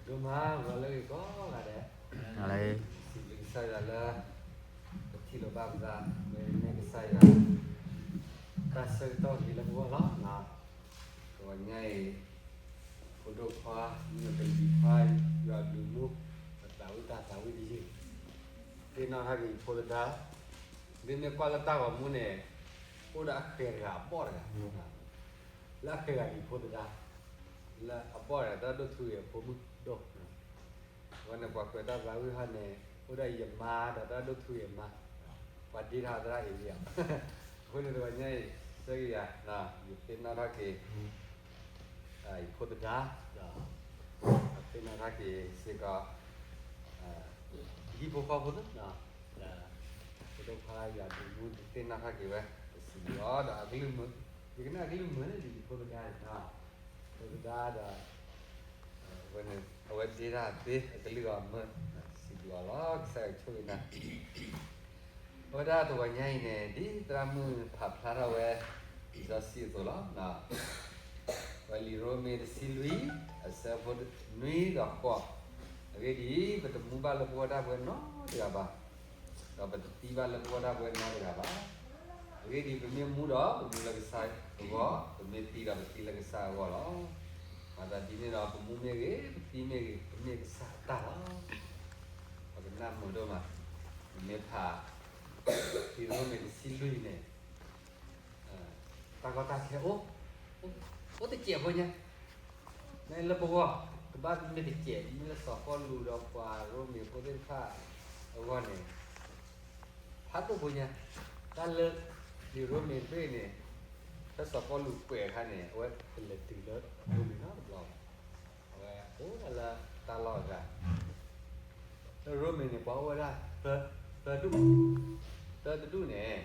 ဒိၣ်မး ဂီၤလၢအဂ့ၤကိးဂၤဒဲး, စံးဘျုးကစၢ်ယွၤလၢ ပထံၣ်လိာ်ဘၣ်ပသး ဝဲန့ၣ်ကစၢ်ယွၤ တၢ်ဆၢကတီၢ်လံလၢပဂီၢ်လီၤ. တဂီၤညါအံၤ ဖိဒိၣ်ခွါ မ့ၢ်ကလံၤခွါ ယွၤဘျုးမူ ပသးဝံၣ်တၢ်သးဝံၣ်တယုၢ် သ့ၣ်နီၣ်ထီၣ်က့ၤယဖိသဒါ, မ့မ့ၢ်ကွၢ်လၢတၢ်ဂီၤမူန့ၣ် အိၣ်ဒီးအဃဲၤတဂၤအဘီၣ်တဂၤ, လၢအဃဲၤဂၤဒံးဖိသဒါ, လၢအဘီၣ်တဂၤ သရၣ်ဒိၣ်ထူဂ့ၤအဖိမုၣ်ဒိၣ်, အဝဲန့ၣ်ပှၤကွဲးတၢ်သးဝံၣ်ဟီန့ၣ် အိၣ်ဒီးယမါဒီးသရၣ်ဒိၣ်ထူဂ့ၤအမါ, ပှၤဒ့ထီၣ်သရၣ်အံၤလံဧါ. အဃိန့ၣ်တဂီၤညါအံၤ ဆၢက့ၤယၤ ယသ့ၣ်နီၣ်ထီၣ်က့ၤ ယဖိသဒါ, ဒီး သ့ၣ်နီၣ်ထီၣ်က့ၤစ့ၢ်ကီး ဟံၣ်ဖိဃီဖိသ့ၣ်, ဒီး ဖိဒိၣ်ခွါယွၤဘျုးမူ သ့ၣ်နီၣ်ထီၣ်က့ၤဝဲ ပစံးဘျုးအီၤဒီးအကလုၢ်မုာ်, ယကနၣ်အကလုၢ်မုာ်န့ၣ်ဒ်ယဖိသဒါန့ၣ်, ဖိသဒါဒီး အဝဲန့ၣ် အဝဲဒ့တၢ်သ့အကလုၢ်အီၤမုာ်, စံးဘျုးအီၤလီၤ ကစၢ်ယွၤဆိၣ်ဂ့ၤနၤ အဝဲဒၣ်တဂီၤညါအံၤန့ၣ် ဒ်သရၣ်မုၣ်ဖးဖျါထီၣ်ဝဲ လံာ်စီဆှံအသိးလီၤ. ဝဲလံာ်ရိမ့ၤတဆံလွံၢ် အဆၢဖိနွံဒီးဃိး, အဂ့ၢ်ဒ်အံၤ, ပတမူဘၣ်လၢပဂီၢ်ဒၣ်ပဝဲနီတဂၤဘၣ်, ဒီးပတသံဘၣ်လၢပဂီၢ်ဒၣ်ပဝဲနီတဂၤဘၣ်. အဂ့ၢ်ဒ်အံၤ, ပမ့ၢ်မူဒီး ပမူလၢကစၢ်အဂီၢ်, ပမ့ၢ်သံဒီး ပသံလၢကစၢ်အဂီၢ်လီၤ. မၤသးဒ်န့ၣ်ဒီး ပမူမ့ၢ်ဂ့ၤ, ပသံမ့ၢ်ဂ့ၤ, ပမ့ၢ်ကစၢ်အတၢ်လီၤ. ပကနၣ်မုာ်ဒိၣ်မး, ပမ့ၢ်ဖး လံာ်ရိမ့ၤတဆံလွံၢ်န့ၣ် တၢ်ကီတၢ်ခဲအိၣ်, အိၣ်တစဲးဖိညါ, မ့ၢ်လၢပဂီၢ် ကဘၣ်မ့ၢ်တစဲး, မ့ၢ်လၢစီၤပီလူးဒီးပှၤရိမ့ၤဖိသ့ၣ်တဖၣ်အဂီၢ်န့ၣ် ဖးဒိၣ်ဖိညါ, တၢ်လၢ လံာ်ရိမ့ၤတဘ့ၣ်န့ၣ် ဖဲစီၤပီလူးကွဲးအခါန့ၣ် အဝဲတလဲၤတုၤလၢရိမ့ၤနီတဘျီဘၣ်. အဝဲအိၣ်ဒၣ်လၢတၢ်လီၢ်အဂၤ လၢရိမ့ၤန့ၣ် ပှၤအိၣ်ဝဲဒၣ်သၢဒူၣ်, သၢတဒူၣ်န့ၣ်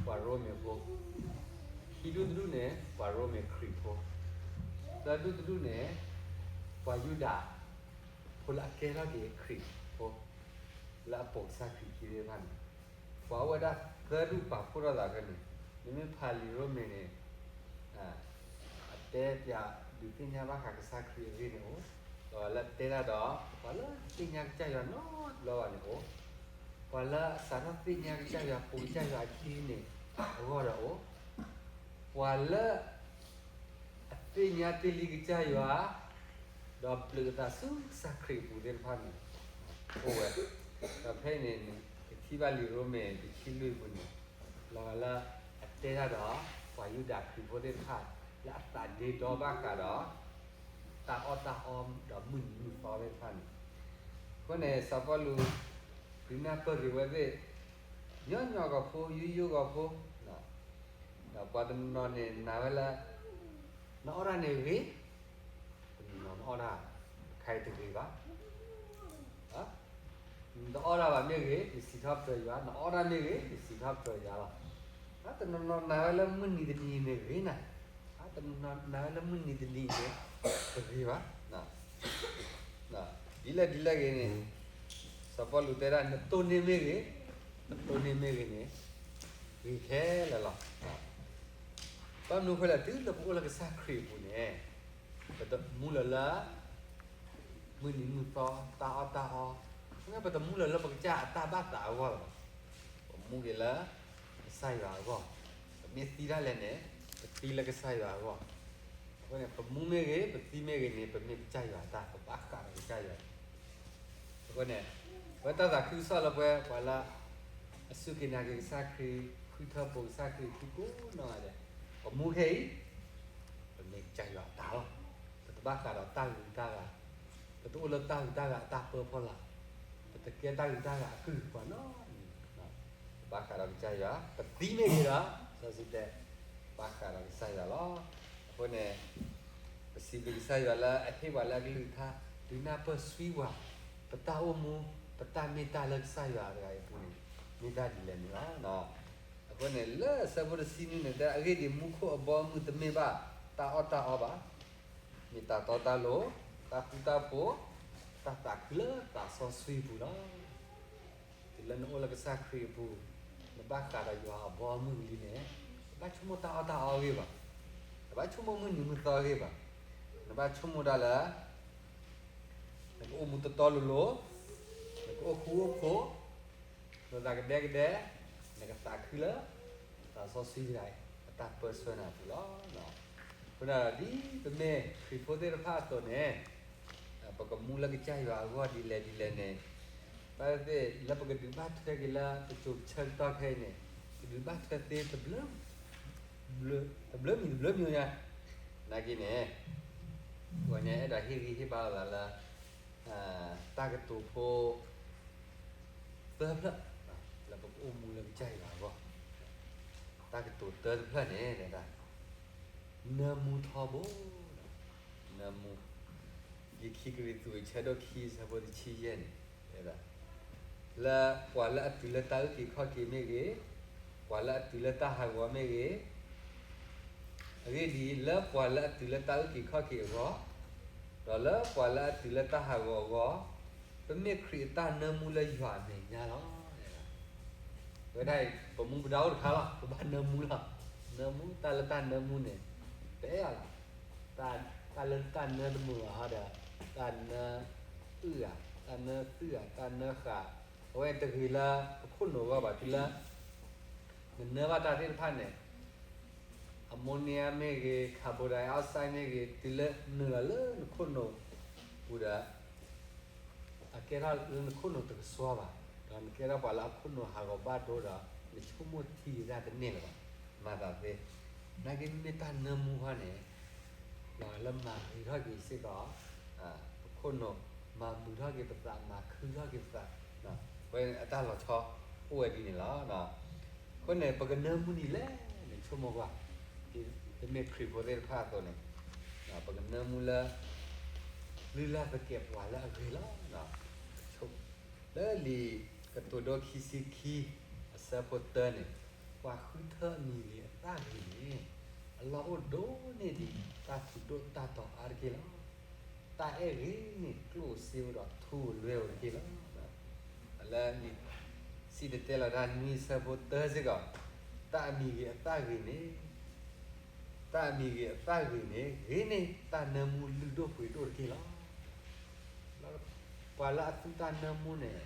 ပှၤရိမ့ၤဖိ, ခံဒူၣ်တဒူၣ်န့ၣ် ပှၤရိမ့ၤခရံာ်ဖိ, သၢဒူၣ်တဒူၣ်န့ၣ် ပှၤယူဒၤဖိလၢအကဲထီၣ်က့ၤခရံာ်ဖိ လၢအပိာ်ကစၢ်ခရံာ်ခံသ့ၣ်တဖၣ်န့ၣ်, ပှၤအိၣ်ဝဲဒၣ်သၢဒူၣ်ပာ်ဖှိၣ်ထီၣ်သးဖဲန့ၣ်, နမ့ၢ်ဖးလံာ်ရိမ့ၤန့ၣ် အတဲပၠးဒုးသ့ၣ်ညါဘၣ်ဃးကစၢ်ခရံာ်အဂ့ၢ်န့ၣ်အိၣ်, ဒီးလၢတဲတၢ်ဒီး ပှၤလၢတသ့ၣ်ညါကစၢ်ယွၤနီတဘျီဘၣ်န့ၣ်အိၣ်, ပှၤလၢအစးထီၣ်သ့ၣ်ညါကစၢ်ယွၤ ပိာ်ကစၢ်ယွၤအခံန့ၣ် အဂီၢ်ဒီးအိၣ်, ပှၤလၢ အသ့ၣ်ညါတ့ၢ်လံကစၢ်ယွၤ ဒီးဘျုးအသးဆူကစၢ်ခရံာ်အပူၤသ့ၣ်တဖၣ်န့ၣ် အိၣ်ဝဲ, ဒီးဖဲအံၤန့ၣ် ကထံၣ်ဘၣ်လံာ်ရိမ့ၤတဆံလွံၢ်အပူၤန့ၣ် လီၤဂာ်လၢအတဲတၢ်ဒီး ပှၤယူဒၤခရံာ်ဖိသ့ၣ်တဖၣ် လၢအသးဒ့ဒီဘၣ်ဃးဒီး တၢ်အီၣ်တၢ်အီဒီးမုၢ်နံၤမုၢ်သီသ့ၣ်တဖၣ်န့ၣ်, အဃိန့ၣ် စီၤပီလူး ဒုးနၢ်ပၢၢ်က့ၤဝဲသ့ၣ် ညီညီဂီၤဖိ ယူယူဂီၤဖိ ဒီးပှၤတနီၤနီၤန့ၣ် နာ်ဝဲလၢ နအီၣ်တၢ်န့ၣ်ဂ့ၤ, တနီၤနီၤနအီၣ်တၢ် တခါအံၤတဂ့ၤဘၣ်, နတအီၣ်တၢ်ဘၣ်မ့ၢ်ဂ့ၤ နစံးထီၣ်ပတြၢၤယွၤ, နအီၣ်တၢ်မ့ၢ်ဂ့ၤ နစံးထီၣ်ပတြၢၤယွၤလီၤ. တနီၤနီၤနာ်ဝဲလၢမုၢ်နံၤတနံၤန့ၣ်ဂ့ၤနၤ, တနီၤနီၤနာ်ဝဲလၢမုၢ်နံၤတနံၤန့ၣ် တဂ့ၤဘၣ်. ဒ်လဲၣ်ဒ်လဲၣ်ဂ့ၤန့ၣ် စီၤပီလူးတဲဒၣ် နတိၢ်န့ၢ်မ့ၢ်ဂ့ၤ, နတိၢ်န့ၢ်မ့ၢ်ဂ့ၤန့ၣ် ဂ့ၤခဲလၢာ်လီၤ. ဘၣ်မနုၤအဃိလဲၣ် တုၤလၢပအိၣ်လၢကစၢ်ခရံာ်အပူၤန့ၣ် ပတမူလၢၤလၢ မုၢ်နံၤမုၢ်သီ တၢ်အီၣ်တၢ်အီ, ပတမူလၢၤလၢပကစၢ်အတၢ်ဘၣ်သးအဂီၢ်လီၤ. ပမူက့ၤလၢ ကစၢ်ယွၤအဂီၢ်, ပမ့ၢ်သံတၢ်လဲၣ်န့ၣ် ပသံလၢကစၢ်ယွၤအဂီၢ်. အဃိန့ၣ် ပမူမ့ၢ်ဂ့ၤ ပသံမ့ၢ်ဂ့ၤန့ၣ် ပမ့ၢ်ကစၢ်ယွၤအတၢ် ပဘၣ်ဃးဒီးကစၢ်ယွၤ အဃိန့ၣ် ပဝဲတၢ်သးခုကစီၣ်လၢပဝဲ ပှၤလၢ အစူၢ်က့ၤနာ်က့ၤကစၢ်ခရံာ် ဃုထၢပိာ်ကစၢ်ခရံာ် ထံကိးနီၢ်ဂၤဒဲး, ပမူခဲအံၤ ပမ့ၢ်ကစၢ်ယွၤအတၢ်လီၤ. ပတဘၣ်ဃးဒီးတၢ်ဂုၤတၢ်ဂၤ, ပတအိၣ်လၢတၢ်ဂုၤတၢ်ဂၤအတၢ်ပၢဖီလာ်, ပတကဲတၢ်ဂုၤတၢ်ဂၤအကုၢ်ပှၤနီတမံၤ, ပဘၣ်ဃးဒီးကစၢ်ယွၤ, ပသံမ့ၢ်ဂ့ၤဒီး စီဆှံတဲ ဘၣ်ဃးဒီးကစၢ်ယွၤလီၤ. အဃိန့ၣ် ပစံးဘျုးကစၢ်ယွၤလၢအဟ့ၣ်ပှၤလၢအကလုၢ်ကထါ ဒုးနၢ်ပၢၢ်ဆှံပှၤ, ပတၢ်အိၣ်မူ ပတၢ်မ့ၢ်တၢ်လၢကစၢ်ယွၤတဂၤအံၤအပူၤန့ၣ် မ့ၢ်တၢ်ဒ်လဲၣ်န့ၣ်လီၤ. အဃိန့ၣ် လၢအဆၢဖိတဆံနွံန့ၣ် တဲအဂ့ၢ်ဒ်အံၤ မူခိၣ်အဘီအမုၢ်တမ့ၢ်ဘၣ်တၢ်အီၣ်တၢ်အီဘၣ်, မ့ၢ်တၢ်တီတၢ်လိၤ, တၢ်ဃူတၢ်ဖိး, တၢ်သးခုလၢသးစီဆှံအပူၤလီၤ. တုၤလၢနအိၣ်လၢကစၢ်ခရံာ်အပူၤ, နဘၣ်ဃးဒီးယွၤအဘီအမုၢ်လံန့ၣ်, နဘၣ်ဆိကမိၣ်တၢ်အီၣ်တၢ်အီအဂ့ၢ်ဘၣ်, နဘၣ်ဆိကမိၣ်မုၢ်နံၤမုၢ်သီအဂ့ၢ်ဘၣ်, နဘၣ်ဆိကမိၣ်ဒၣ်လၢ နကအိၣ်မူတီတီလိၤလိၤ, နကအိၣ်ဃူအိၣ်ဖိး, နသးကဒဲကဒဲ, နကသးခုလၢ သးစီဆှံတဂၤအံၤ အတၢ်ပၢၢ်ဆၢနၤအပူၤလီၤ. အဃိဒီး ဒ်ပမ့ၢ်ခရံာ်ဖိသ့ၣ်တဖၣ်အသိးန့ၣ်, ပကမူလၢကစၢ်ယွၤအဂီၢ်ဒ်လဲၣ်ဒ်လဲၣ်န့ၣ်, ဘၣ်သ့ၣ်သ့ၣ်လၢပကဒုးဘၣ်ထွဲက့ၤလၢ ပစိၤပဆၢကတီၢ်ခဲအံၤန့ၣ်, ပဒုးဘၣ်ထွဲသ့ တဘျၢမံၤတဘျၢမံၤညါ, နာ်က့န့ၣ်, ပှၤညါအဲၣ်ဒိးဟ့ၣ်ဂံၢ်ဟ့ၣ်ဘါလိာ်သးလၢ တၢ်ကတိၤဖိ သၢဖျၢၣ် လၢပကအိၣ်မူလၢကစၢ်ယွၤအဂီၢ်, တၢ်ကတိၤတၢတဖျၢၣ်န့ၣ် နၢမူထီဘိ, နၢမူ, လံာ်ခံကရံၣ်သူးအဆၢဒိၣ်ခံအဆၢဖိတဆံယဲၢ်န့ၣ်, လၢပှၤလၢအတုၤလၢတၢ်အုၣ်က့ၤခီၣ်က့ၤမ့ၢ်ဂ့ၤ, ပှၤလၢအတုၤလၢတၢ်ဟးဂီၤမ့ၢ်ဂ့ၤ, အဂ့ၢ်ဒ်အံၤ, လၢပှၤလၢအတုၤလၢတၢ်အုၣ်က့ၤခီၣ်က့ၤအဂီၢ်, ဒီးလၢပှၤလၢအတုၤလၢတၢ်ဟးဂီၤအဂီၢ်, ပမ့ၢ်ခရံာ်အတၢ်နၢမူလၢယွၤအမဲာ်ညါလီၤ. ဝဲဒၣ်အံၤ ပမူပဒါအိၣ်တခါလီၤ, ပဘၣ်နၢမူလီၤ. နၢမူတၢ်လၢတၢ်နၢမူန့ၣ်, ပအဲၣ်အီၤလီၤ. တၢ်လၢတၢ်နၢတမုာ်ဘၣ်ဟီဒီး, တၢ်နၢအုၣ်ဧါ, တၢ်နၢသူၣ်ဧါ, တၢ်နၢဃာ်, အဝဲတဂ့ၤလၢပခိၣ်နူာ်အဂီၢ်ဘၣ်, တုၤလၢ နနၢဘၣ်တၢ်သ့ၣ်တဖၣ်န့ၣ်, ammonia မ့ၢ်ဂ့ၤ, carbon dioxide မ့ၢ်ဂ့ၤ, တုၤလၢနုာ်လီၤလၢနခိၣ်နူာ်ပူၤဒီး, အကဲထီၣ်လၢနခိၣ်နူာ်တကဆှီဘၣ်, ဒီးနကဲထီၣ်ပှၤလၢအခိၣ်နူာ်ဟးဂီၤဘၣ်ဒိဒီး, နဆိကမိၣ်ထံက့ၤတၢ်တန့ၢ်လၢၤဘၣ်, မၤသးသ့. နာ်က့မ့ၢ်တၢ်နၢမူခီန့ၣ်, လၢမၤဂ့ၤထီၣ်က့ၤစ့ၢ်ကီး ပခိၣ်နူာ်, မၤမုာ်ထီၣ်က့ၤပသး, မၤခုထီၣ်က့ၤပသး, ဝဲအတၢ်လီၤဆီအိၣ်ဝဲဒ်န့ၣ်လီၤ. အဃိန့ၣ် ပကနၢမူဒ်လဲၣ်န့ၣ် ဆိကမိၣ်ကွၢ်, ပမ့ၢ်ခရံာ်ဖိသ့ၣ်တဖၣ်အသိးန့ၣ်, ပကနၢမူလၢ လုၢ်လၢ်သကဲးပဝးလၢအဂ့ၤလီၤ. လၢလံာ်ကတိၤဒိခံဆံခံ အဆၢဖိတၢန့ၣ်, ပှၤဃုထၢအမံၤဂ့ၤအသၣ်ဂ့ၤန့ၣ်, အလီၢ်အိၣ်ဒိၣ်န့ၢ်ဒံးတၢ်ထူးဒိၣ်တၢ်တီၤအါတက့ၢ်လီၤ. တၢ်အဲၣ်ဂ့ၤန့ၣ် ကျိၣ်ဧိၤစ့ဧိၤဒီးထူဧိၤလွဲဧိၤတက့ၢ်လီၤ. လၢ စံၣ်တဲၤတဲလီၤတၢ်နွံအဆၢဖိတၢစ့ၢ်ကီး, တၢ်အမံၤဂ့ၤအသၣ်ဂ့ၤန့ၣ်, တၢ်အမံၤဂ့ၤအသၣ်ဂ့ၤန့ၣ် ဂ့ၤန့ၢ်တၢ်နၢမူလုၢ်ဒိၣ်ပှ့ၤဒိၣ်တက့ၢ်လီၤ. ပှၤလၢအသူတၢ်နၢမူန့ၣ်,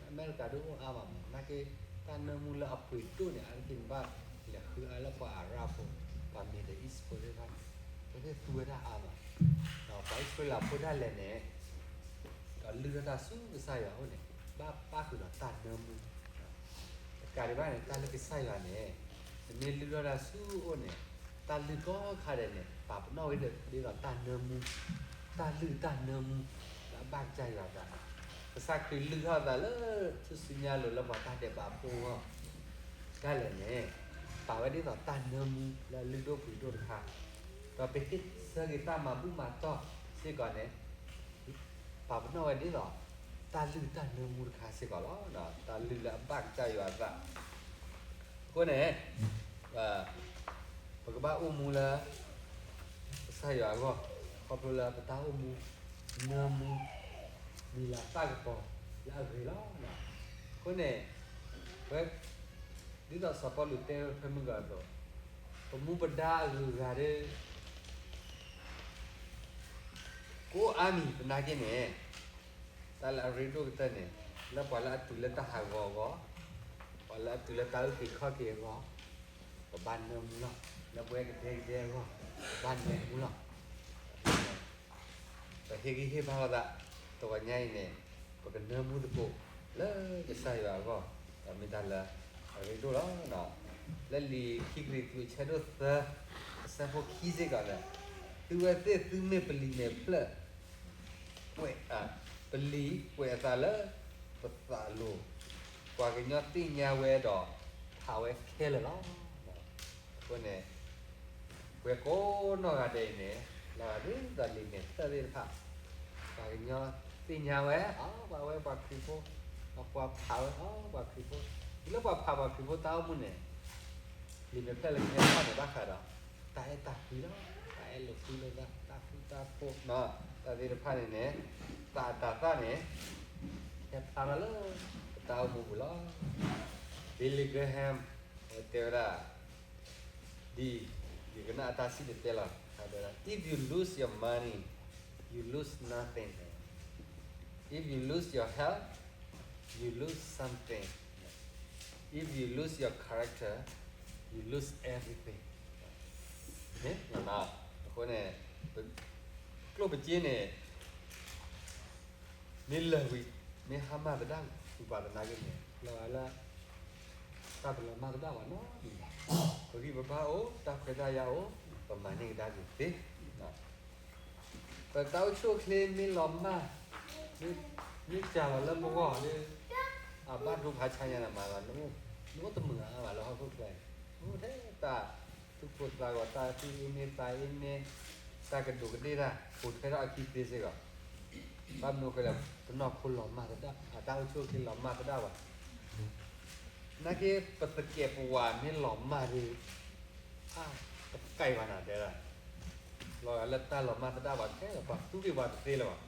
အမဲရကၤဒုးအိၣ်အါဘၣ်မး, နာ်က့ တၢ်နၢမူလၢအပှ့ၤဒိၣ်န့ၣ် အါတက့ၢ်န့ၣ်ဘၣ်လဲၤဃုအါလၢပှၤအၤရၣ်ဖိ, ပှၤ Middle East ဖိသ့ၣ်တဖၣ်န့ၣ်, အဝဲသ့ၣ်သူဝဲဒၣ်အါမး, ဒီးပှၤအံၣ်စရ့လးဖိဒၣ်လဲာ်န့ၣ် ဒီးလုၢ်ထီၣ်တၢ်ဆူကစၢ်ယွၤအအိၣ်န့ၣ်, ဘၣ်ပၣ်ဃုာ်ဒီးတၢ်နၢမူ, တကးဒံးဘၣ်န့ၣ် တၢ်လၢကစၢ်ယွၤန့ၣ်, နမ့ၢ်လုၢ်ထီၣ်တၢ်ဆူအအိၣ်န့ၣ်, တၢ်လုၢ်ကိးခါဒဲးန့ၣ် ပာ်ပနီၣ်ဝဲဒၣ်ဒ်သိးတၢ်နၢမူ, တၢ်လုၢ်တၢ်နၢမူ, လၢအဘၣ်ကစၢ်ယွၤအသး, ကစၢ်ခရံာ်လုၢ်ထီၣ်အသးလၢထူၣ်စုညါအလိၤလၢပှၤတၢ်ဒဲးဘးဖိအဂီၢ် ဒၣ်လဲာ်န့ၣ်, ပာ်ဝဲဒ်သိးတၢ်နၢမူလၢအလုၢ်ဒိၣ်ပှ့ၤဒိၣ်တခါ, ဒီးပဟ့ၣ်ဆၢက့ၤတၢ်မၤဘူၣ်မၤတီၢ်စ့ၢ်ကီးန့ၣ်, ပာ်ပနီၣ်ဝဲဒ်သိး တၢ်လုၢ်တၢ်နၢမူတခါစ့ၢ်ကီးလီၤ. တၢ်လုၢ်လၢအဘၣ်ကစၢ်ယွၤအသး, အဃိန့ၣ် ပကဘၣ်အိၣ်မူလၢ ကစၢ်ယွၤအဂီၢ်, ခီဖျိလၢပတၢ်အိၣ်မူ နၢမူ မံၤလၤသၣ်ကပီၤလၢအဂ့ၤလီၤ. အဃိန့ၣ် ဝဲ ဒ်သိးစီၤပီလူးတဲဖဲမုၢ်ဂီၤအသိး, ပမူပဒါအဂုၤအဂၤဒ် ကိးအါမံၤသနာ်က့န့ၣ်, တၢ်လၢအရ့ဒိၣ်ကတၢၢ်န့ၣ်, လၢပှၤလၢအတုၤလၢတၢ်ဟးဂီၤအဂီၢ်, ပှၤလၢအတုၤလၢတၢ်အုၣ်က့ၤခီၣ်က့ၤအဂီၢ်, ပဘၣ်နၢမူလီၤ. လၢပဝဲကဒဲကဒဲအဂီၢ်, ပဘၣ်နၢမူလီၤ. ပဟ့ၣ်ဂံၢ်ဟ့ၣ်ဘါလိာ်သး, တဂီၤညါအံၤန့ၣ်, ပကနၢမူသကိး လၢကစၢ်ယွၤအဂီၢ်, ဒီးမ့ၢ်တၢ်လၢအရ့ဒိၣ်လီၤ. လၢလံာ်ခံကရံၣ်သူးအဆၢဒိၣ်သၢ, အဆၢဖိခံစ့ၢ်ကီးန့ၣ်, သုဝဲသ့ၣ်သုမ့ၢ်ပလံာ်မဲာ်ဖျၢၣ်, ပလံာ်ကွဲးအသးလၢပသးအလိၤ, ပှၤကညီသ့ၣ်ညါဝဲဒီးဖးဝဲခဲလၢာ်လီၤ. အဃိန့ၣ် ပှၤကိးနီၢ်ဂၤဒဲးအံၤန့ၣ်, လီၤဂာ်ဒ်သိးလံာ်မဲာ်ဖျၢၣ်သ့ၣ်တဖၣ်, ပှၤကညီသ့ၣ်ညါဝဲ, အီ ပှၤဝဲပှၤခရံာ်ဖိ, ဒီးပှၤဖးဝဲ အီ ပှၤခရံာ်ဖိ, တုၤလၢပှၤဖးပှၤခရံာ်ဖိတၢ်အိၣ်မူန့ၣ်, လံာ်မဲာ်ဖျၢၣ်လၢကဟဲထီၣ်န့ၣ်ဘၣ်ဃးဒီး, တၢ်အဲၣ်တၢ်ကွံလီၤ, တၢ်အဲၣ်လိာ်ကွံလိာ်သး, တၢ်ဃူတၢ်ဖိး, တၢ်သ့ၣ်တဖၣ်န့ၣ်န့ၣ်, သးအတၤသၣ်န့ၣ်, ဟဲဖျါထီၣ်လၢပတၢ်အိၣ်မူပူၤလီၤ. Billy Graham တဲဝဲဒၣ်, ဒ်, ယကနၣ်အတၢ်စံၣ်တဲၤတဲလီၤ, if you lose your money, you lose nothing. If you lose your health, you lose something. If you lose your character, you lose everything. အဃိန့ၣ် ကျိၣ်ပစ့န့ၣ် မ့ၢ်လၢာ်ဝံၤ မ့ၢ်ဟါမၢ်သဒၣ်ဃုာ်ပှၤသနာ်က့န့ၣ် လီၤဂာ်လၢ တၢ်တလီၤမၢ်သဒၣ်ဘၣ်နီတမံၤဘၣ်. ပဂံၢ်ပဘါအိၣ် တၢ်ခွဲးတၢ်ယာ်အိၣ် ပမၤန့ၢ်ကဒါက့ၤသ့ ပတၢ်အိၣ်ဆူၣ်အိၣ်ချ့မ့ၢ်လီၤမၢ်, မ့ၢ်စှၤလီၤလၢပဂီၢ်ဒီး အဘၣ်ဒိဖးဆါညါနမၤလီၤ, နအိၣ်တမုာ်အါဘၣ်လၢဟီၣ်ခိၣ်ချၢ, အိၣ်ထဲတၢ်သူၣ်ကိၢ်သးဂီၤ တၢ်သူၣ်အ့န့သးအ့န့, တၢ်ကဒူးကဒ့ၣ်တၢ် ပိာ်ထွဲထီၣ်အခံသ့စ့ၢ်ကီး, ဘၣ်မနုၤဃိလဲၣ် ပနီၢ်ခိလီၤမၢ်သဒၣ်, အတၢ်အိၣ်ဆူၣ်အိၣ်ချ့လီၤမၢ်သဒၣ်ဘၣ် နာ်က့ ပသကဲးပဝးမ့ၢ်လီၤမၢ်ဒီး အါ တကဲဘၣ်နၤတဲဒၣ်, လီၤဂာ်လၢတၢ်လီၤမၢ်သဒၣ်ဘၣ်ခဲလၢာ် ပှၤသူၣ်က့ၤပှၤတသ့လၢၤဘၣ်,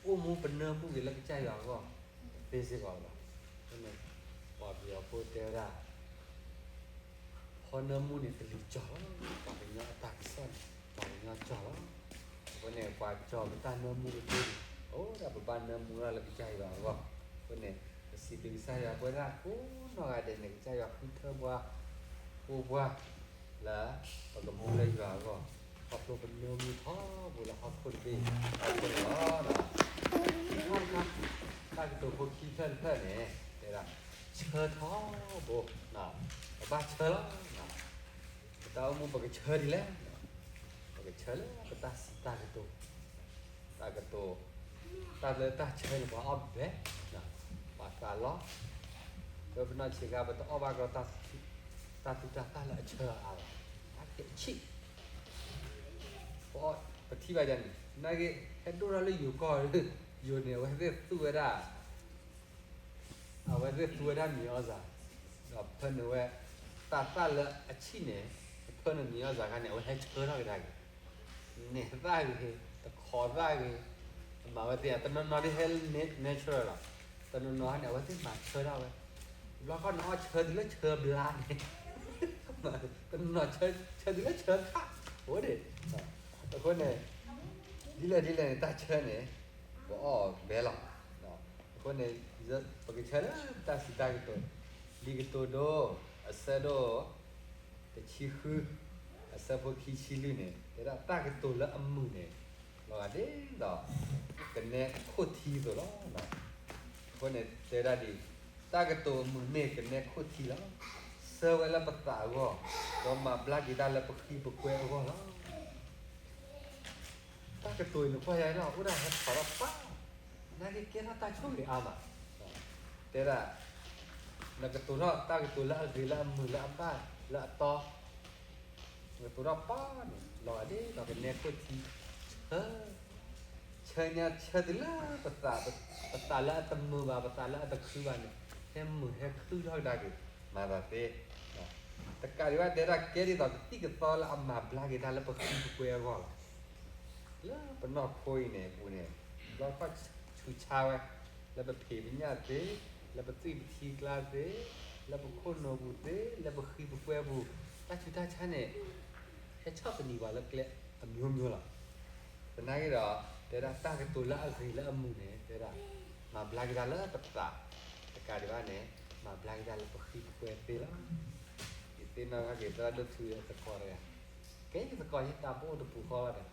အိၣ်မူပနၢမူက့ၤလၢကစၢ်ယွၤအဂီၢ် တသ့စ့ၢ်ကီးလၢၤဘၣ်. ပှၤပယီၤဖိတဲဝဲဒၣ် ဖီနၢမူန့ၣ်တလံၤကၠီၣ်လီၤ, ပှၤကညီအတၢ်ကစီၣ်န့ၣ် ပှၤကညီကၠီၣ်လီၤ. အဃိန့ၣ် ပှၤကၠီၣ်ပတၢ်နၢမူကသ့န့ၣ် အိၣ်ဒၣ်ပဘၣ်နၢမူထီၣ်လၢကစၢ်ယွၤအဂီၢ်, အဃိန့ၣ် ပစံးဘျုးကစၢ်ယွၤပဝဲဒၣ်ကိးနီၢ်ဂၤဒဲးန့ၣ် ကစၢ်ယွၤဃုထၢပှၤ ကိးပှၤ လၢ ပကမူလၢယွၤအဂီၢ်, ခီဖျိပနၢမူထီဘိလၢဟီၣ်ခိၣ်တဘ့ၣ်အဃိန့ၣ်လီၤ. တၢ်ကတိၤဖိခံဖျၢၣ်တဖျၢၣ်န့ၣ် တဲဒၣ် ဆၢထီဘိ, ပဘၣ်ဆၢလီၤ. ပတၢ်အိၣ်မူပကဆၢဒ်လဲၣ်, ပကဆၢလၢပတၢ်စံးတၢ်ကတိၤ, တၢ်ကတိၤ, တၢ်လၢတၢ်ဆၢန့ၣ် ပှၤအီၣ်ဘဲ, ပှၤသးလီ, ပပနီၢ်ဆံးခါ ပတအီၣ်ဘၣ်ကဒီး တၢ်သူတၢ်သၣ်လၢအဆၢအါဘၣ်, အါတက့ၢ်အဆံး ပအီၣ်ပထံၣ်ဘၣ်ယၤန့ၣ် နာ်က့ ဟဲဒိၣ်ထီၣ်လၢယိၤကီၢ်, ယိၤန့ၣ် အဝဲသ့ၣ်သူဝဲဒၣ်, အဝဲသ့ၣ်သူဝဲဒၣ်မံၤအီၣ်စၢ်, ဒီးဖၢနုာ်ဝဲ တၢ်သၣ်လၢအဆံးန့ၣ်, ဖၢနုာ်မံၤအီၣ်စၢ်ခါန့ၣ် အဝဲဟဲဆၢထီၣ်ကဒါက့ၤ နဲၣ်သၣ်ဂ့ၤ, တခီသၣ်ဂ့ၤ, အမၤဝဲသ့ၣ် တနီၤနီၤဒ်ဟဲ natural လီၤ, တနီၤနီၤန့ၣ် အဝဲသ့ၣ်မၤဆၢထီၣ်ဝဲ, ဘျီခီနအီၣ်ဆၢတုၤလၢဆၢဘျါန့ၣ်, တနီၤဆၢတုၤလၢဆၢခၣ်, အိၣ်ဒံး, အဃိန့ၣ် ဒ်လဲၣ်ဒ်လဲၣ်န့ၣ် တၢ်ဆၢန့ၣ် ပအီၣ်ဘဲလီၤ. အဃိန့ၣ် ပကဆၢလၢတၢ်စံးတၢ်ကတိၤ, လံာ်ကတိၤဒိ အဆၢဒိၣ် တဆံဃု, အဆၢဖိခံဆံလွံၢ်န့ၣ် တဲဒၣ်တၢ်ကတိၤလၢအမုာ်န့ၣ် လီၤဂာ်ဒ်သိး ကနဲခိၣ်ထံအသိးလီၤ. အဃိန့ၣ်တဲဒၣ်ဒ်အံၤ, တၢ်ကတိၤအမုာ်န့ၣ်ကနဲခိၣ်ထံလီၤ. ဆၢဝဲလၢပသးအဂီၢ်, ဒီးမၤဘျါက့ၤတၢ်လၢပဃံပကွဲအဂီၢ်လီၤ. တၢ်ကတိၤအံၤနကွၢ်ယၤနီၤ အိၣ်ဒၣ်ဟဲထီၣ်ဒီးပၢ်, နာ်က့ကဲထီၣ်တၢ်ဆိၣ်ဂ့ၤအါမး, တဲဒၣ် နကတိၤထီၣ်တၢ်ကတိၤလၢအဂ့ၤလၢအမုာ်လၢအဘၣ်လၢအတီ, နကတိၤထီၣ်ပၢ်န့ၣ် လီၤဂာ်ဒ်သိးကနဲခိၣ်ထံ, ဆၢ, ဆၢညါဆၢတုၤလၢပသး, ပသးလၢအတမုာ်ဘၣ် ပသးလၢအတခုဘၣ်န့ၣ် ဟဲမုာ်ဟဲခုထီၣ်ကဒါက့ၤ မၤသးသ့ တကးဒံးဘၣ်တဲဒၣ်ကဲဒ်သိးကသံၣ်ကသီလၢအမၤဘျါက့ၤတၢ်လၢပဃံပကွဲအဂီၢ်လီၤ. လၢပနီၢ်ခိအံၤန့ၣ်အပူၤန့ၣ် ဘျီခီၣ်ဆူးဆါဝဲ, လၢပဖံးပညၣ်သ့, လၢပသွံၣ်ပထံကျါသ့, လၢပခိၣ်နူာ်ပူၤသ့, လၢပဃံပကွဲပူၤ, တၢ်ဆူးတၢ်ဆါန့ၣ် ဟဲဆီၣ်သနံးပှၤလၢကျဲအမျိုးမျိုးလီၤ. သနာ်က့ဒီး တဲဒၣ်တၢ်ကတိၤလၢအဂ့ၤလၢအမုာ်န့ၣ် တဲဒၣ် မၤဘျါက့ၤတၢ်လၢပသး, တကးဒံးဘၣ်န့ၣ် မၤဘျါက့ၤတၢ်လၢပဃံပကွဲသ့လီၤ. ယသ့ၣ်နီၣ်ထီၣ်က့ၤသရၣ်ဒိၣ်ထူအသကိးတဂၤ, ကဲယသကိးယတၢ်ပအိၣ်တပူၤဃီလီၤဒီး,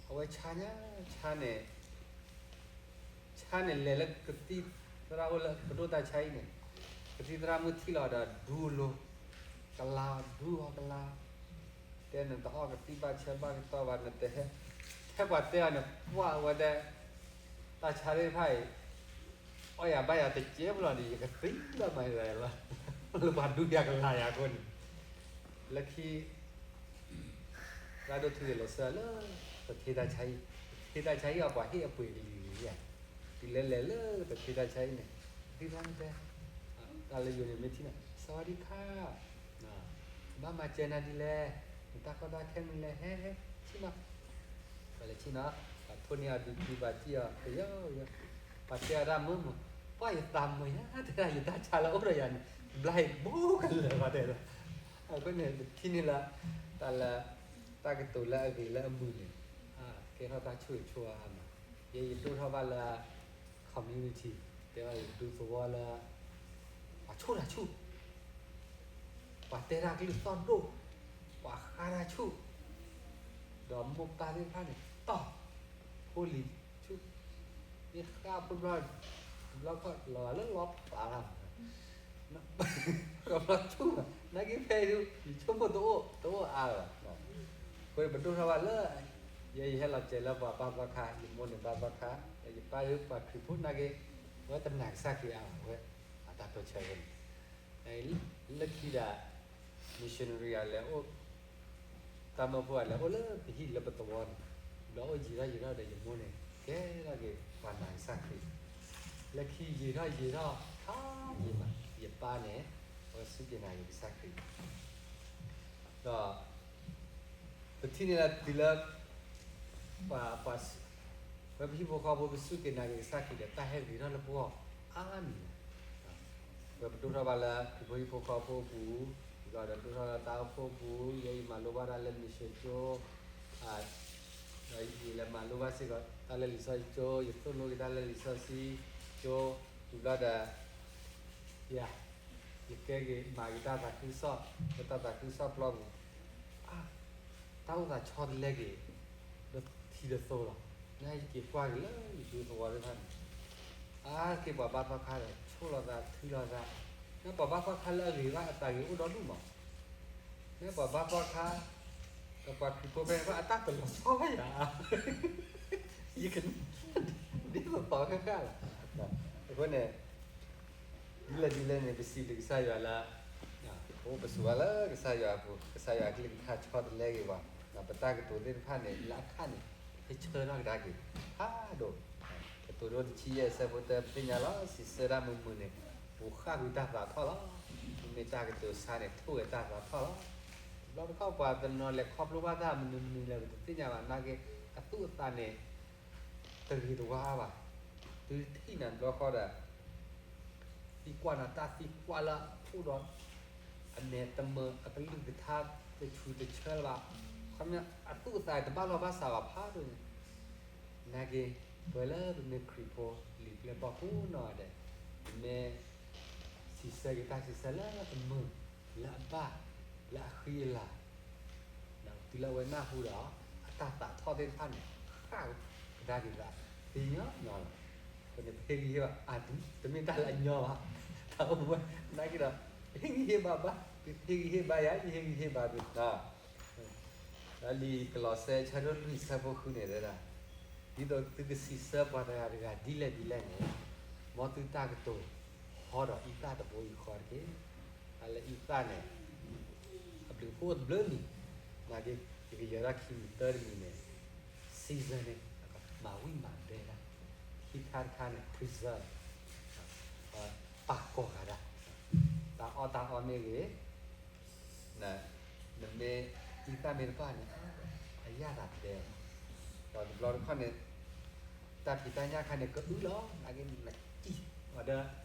အဝဲဆါညါဆါန့ၣ် ဆါန့ၣ်လဲၤလၢကသံၣ်သရၣ်အိၣ်လၢပဒိၣ်တၢ်ဆါအံၤန့ၣ်, ကသံၣ်သရၣ်မုၣ်ထံၣ်လီၤဒီးဒူလိၤ, ကလၤဒူအီၤကလၤ, တဲနတအီၣ်ကသံၣ်ဘၣ်ဆၢဘၣ်ကတီၢ်ဘၣ် နတဟဲ, ထဲပှၤတဲအီၤန့ၣ် ပှၢ်ဝဲဒၣ်, တၢ်ဆါသ့ၣ်တဖၣ်အံၤ အီၣ်ယၤဘၣ်ယၤတကဲဘၣ်လီၤဒီး ယကသံလၢမၤယၤလီၤ, လၢပှၤဒူယၤကလၤယၤအဃိန့ၣ်, လၢခံ သရၣ်ဒိၣ်ထူန့ၣ်လဲၤဆှၢလၢ ပထ့တၢ်ဆါအံၤ, ပထ့တၢ်ဆါအံၤအီၤ ပှၤဟ့ၣ်အပှ့ၤကလံၤလံၤဧါ, တုၤလဲၤလဲၤလၢပထ့တၢ်ဆါအံၤန့ၣ်, ဒုၣ်ဒါန့ၣ်တဲ, တၢ်လၢယိၤန့ၣ်မ့ၢ်ထံၣ်နၤ စဝါဒံခါ, ဘၣ်မၤစၢၤနၤဒ်လဲၣ်, နတၢ်ကီတၢ်ခဲမနုၤလဲၣ် ဟဲဟဲဆ့ၣ်နီၤ, ပှၤလဲၤဆ့ၣ်နီၤ, ပှၤထိန့ၢ်အီၤဒုးကုပှၤစံၣ်အီၤကယီကယီ, ပှၤတဲအီၤဒၣ်မုာ်မုာ်, ပှၢ်ယသးမုာ်ညါ တဲဒၣ်ယတၢ်ဆါလၢအိၣ်ဒီးယၤန့ၣ်, ဘျါယၤဘူးကလၢာ်ဘၣ်တဲလီၤ, အဃိန့ၣ် ပထံၣ်န့ၢ်လၢ တၢ်လၢ တၢ်ကတိၤလၢအဂ့ၤလၢအမုာ်န့ၣ်, ကဲထီၣ်တၢ်ဆိၣ်ဂ့ၤဆိၣ်ဝါအါမး, ယဲယဒိၣ်ထီၣ်ဘၣ်လၢ community တဲဝဲဒူသဝီလၢ ပှၤဆိၣ်တၢ်ဆူၣ်, ပှၤတဲတၢ်ကလုၢ်သီၣ်ဒိၣ်, ပှၤဃါတၢ်ဆူၣ်, ဒီးမိၢ်ပၢ်သ့ၣ်တဖၣ်န့ၣ် တီၢ်ဖိလံၤဆူၣ်, မ့ၢ်ဃါဖိတဘျီ, တဘျီခီၣ်လီၤဂာ်လၢလီၤဖးလၢ် ကဘျီဆူၣ်ဘၣ်, နာ်က့ဖဲဒုး ယဆိကမိၣ်တအိၣ်, တအိၣ်အါလၢၤဘၣ်. အဃိန့ၣ် ပဒိၣ်ထီၣ်ဘၣ်လၢ ယဲယဟဲလီၤစဲးလၢပှၤဘါသီခါ, ယမိၢ်န့ၣ်ဘါသီခါ, ယပၢ်ယပှၤခရံာ်ဖိနာ်က့, အဝဲတနာ်ကစၢ်ခရံာ်အါဘၣ်, အဝဲအတၢ်ပၢဆှၢဝဲန့ၣ် လၢခံဒီး missionary အလဲၤအိၣ်, တၢ်မၢဖိအလဲၤအိၣ် လၢပဟံၣ်လၢပသဝီန့ၣ်, ဒီးအိၣ်ယံာ်ထီၣ်ယံာ်ထီၣ်ဒီး ယမိၢ်န့ၣ် ကဲထီၣ်က့ၤပှၤနာ်ကစၢ်ခရံာ်, လၢခံယံာ်ထီၣ်ယံာ်ထီၣ် ခါယံာ်မး ယပၢ်န့ၣ် အဝဲစူၢ်က့ၤနာ်က့ၤကစၢ်ခရံာ် ဒီး ပထံၣ်န့ၢ်လၢတုၤလၢ ပှၤ, ပှၤဝဲပဟံၣ်ဖိဃီဖိကစူၢ်က့ၤနာ်က့ၤကစၢ်ခရံာ်ဒီး တၢ်ဟဲဂ့ၤထီၣ်လၢပဂီၢ်အါမံၤလီၤ. ဝဲပဒိၣ်ထီၣ်ဘၣ်လၢ ခရံာ်ဖိဟံၣ်ဖိဃီဖိအပူၤ, ဒီးဒိၣ်ထီၣ်လၢတၢ်အိၣ်ဖှိၣ်အပူၤ, ယဲယမၤလိဘၣ်တၢ်လၢ mission ကၠိ, ဒီးယလဲၤမၤလိဘၣ်စ့ၢ်ကီးတၢ်လၢလံာ်စီဆှံကၠိ, ယသိၣ်လိက့ၤတၢ်လၢလံာ်စီဆှံကၠိ, တုၤဘျီဒီး ယၤ ယကဲက့ၤမၤက့ၤတၢ်သးခုကစီၣ်, လၢတၢ်သးခုကစီၣ်ပျီပူၤ, အါ, တၢ်အိၣ်သးဆီတလဲက့ၤ, ဒီးထံဒီးသိလီၤ. နယက့ၤကွၢ်က့ၤလၢယဒူသဝီသ့ၣ်တဖၣ်န့ၣ်, အါက့ၤပှၤဘါသီခါဒီး ဆိၣ်လိာ်သးထုးလိာ်သး, မ့ၢ်ပှၤဘါသီခါလၢအဂ့ၤဘၣ်အသးဂ့ၤအိၣ်ဒီဒူၣ်မး, မ့ၢ်ပှၤဘါသီခါ ဒီးပှၤခရံာ်ဖိဖဲဖဲအတၢ်တလီၤဆီဘၣ်ယၤ ယက ဒ်သိးသီဃၣ်ဃၣ်လီၤ. အဃိန့ၣ် ဒ်လဲၣ်ဒ်လဲၣ်န့ၣ် ပစံးဘျုးကစၢ်ယွၤလၢ ပအိၣ်ပဆိးဘၣ်လၢကစၢ်ယွၤအပူၤ, ကစၢ်ယွၤအကလုၢ်ကထါဆီတလဲက့ၤပှၤ, ပတၢ်ကတိၤသ့ၣ်တဖၣ်န့ၣ် လၢအခါန့ၣ် ဟဲဆၢထီၣ်ကဒါက့ၤ ဖးဒိၣ်, ကတိၤဒိတဆံယဲၢ်အဆၢဖိတၢ ပသ့ၣ်ညါလီၤ, စံးဆၢတၢ်မုာ်မုာ်န့ၣ် ပူၤဃၣ်ကွံာ်တၢ်သးထီၣ်လီၤ. မ့မ့ၢ်တၢ်ကတိၤဆါန့ၣ် ထိၣ်ဝဲတၢ်သးထီၣ်လီၤ. တဘျီတခီၣ်ပှၤတနီၤလဲၤခီဖျိဘၣ်တၢ်မနုၤမနုၤလဲၣ် ပတသ့ၣ်ညါဘၣ်နာ်က့, အသူၣ်အသးန့ၣ် တဂ့ၤတဝါဘၣ်. တုၤထံၣ်နၤတဘျီဃီဒီး သံကွၢ်နၤတၢ်သံကွၢ်လၢအိၣ်ဒီး အမဲာ်တမၢၢ် အကလုၢ်ကထါတဆူးတဆၢလၢၤဘၣ်. ခီပညီ အသူၣ်အသးတဘၣ်လီၢ်ဘၣ်စးဘၣ်ဖးဒိၣ်န့ၣ်, နာ်က့ ပဝဲလၢပမ့ၢ်ခရံာ်ဖိ လံာ်ပျဲၢ်ဘီၣ်ကိးနီၢ်ဂၤဒဲး, ပမ့ၢ်စံးဆၢက့ၤတၢ်စံးဆၢလၢအမုာ် လၢအဘၣ် လၢအဃံအလၤ တုၤလၢအဝဲနၢ်ဟူဒီး အတၢ်သးထီၣ်သ့ၣ်တဖၣ်န့ၣ် ဃၣ်ကဒါက့ၤသးသ့ညီညီလီၤ. အဃိန့ၣ် ပဟ့ၣ်ဂံၢ်ဟ့ၣ်ဘါ အါ, တမ့ၢ်တၢ်လၢအညီဘၣ်, တၢ်အိၣ်ဝဲနာ်က့ဒီး ပဟ့ၣ်ဂံၢ်ဟ့ၣ်ဘါဘၣ်, ပဟ့ၣ်ဂံၢ်ဟ့ၣ်ဘါယၤ ယဟ့ၣ်ဂံၢ်ဟ့ၣ်ဘါသု လၢလံာ်ကလီးစဲ အဆၢဒိၣ်လွံၢ် အဆၢဖိဃုန့ၣ်တဲဒၣ်, ဒ်သိးသုကစံးဆၢပှၤတဂၤတဂၤဒ်လဲၣ်ဒ်လဲၣ်န့ၣ်, မ်သုတၢ်ကတိၤဟီဒီးအံသၣ်တဘိယူၢ်ဃီတက့ၢ်. တၢ်လၢအံသၣ်န့ၣ် အဘျုးဖှိၣ်တဘျုးမံၤ, နာ်က့ ယကယၢၤဒၣ်ခံမံၤသၢတမံၤန့ၣ်, season န့ၣ် မၤဝံၣ်မၤဒဲဒၣ်, ခံခါတခါန့ၣ် preserve ပာ်ကီၤဃာ်ဒၣ်, တၢ်အီၣ်တၢ်အီမ့ၢ်ဂ့ၤ နမ့ၢ် အံသၣ်မ့ၢ်တဘၣ်န့ၣ် အရသာတဲလီၤ. ဒီးတဘျီတခီၣ်န့ၣ် တၢ်ဖံးတၢ်ညၣ်ခါန့ၣ် ကအုလီၤ, နာ်က့နကံၢ်အီၤ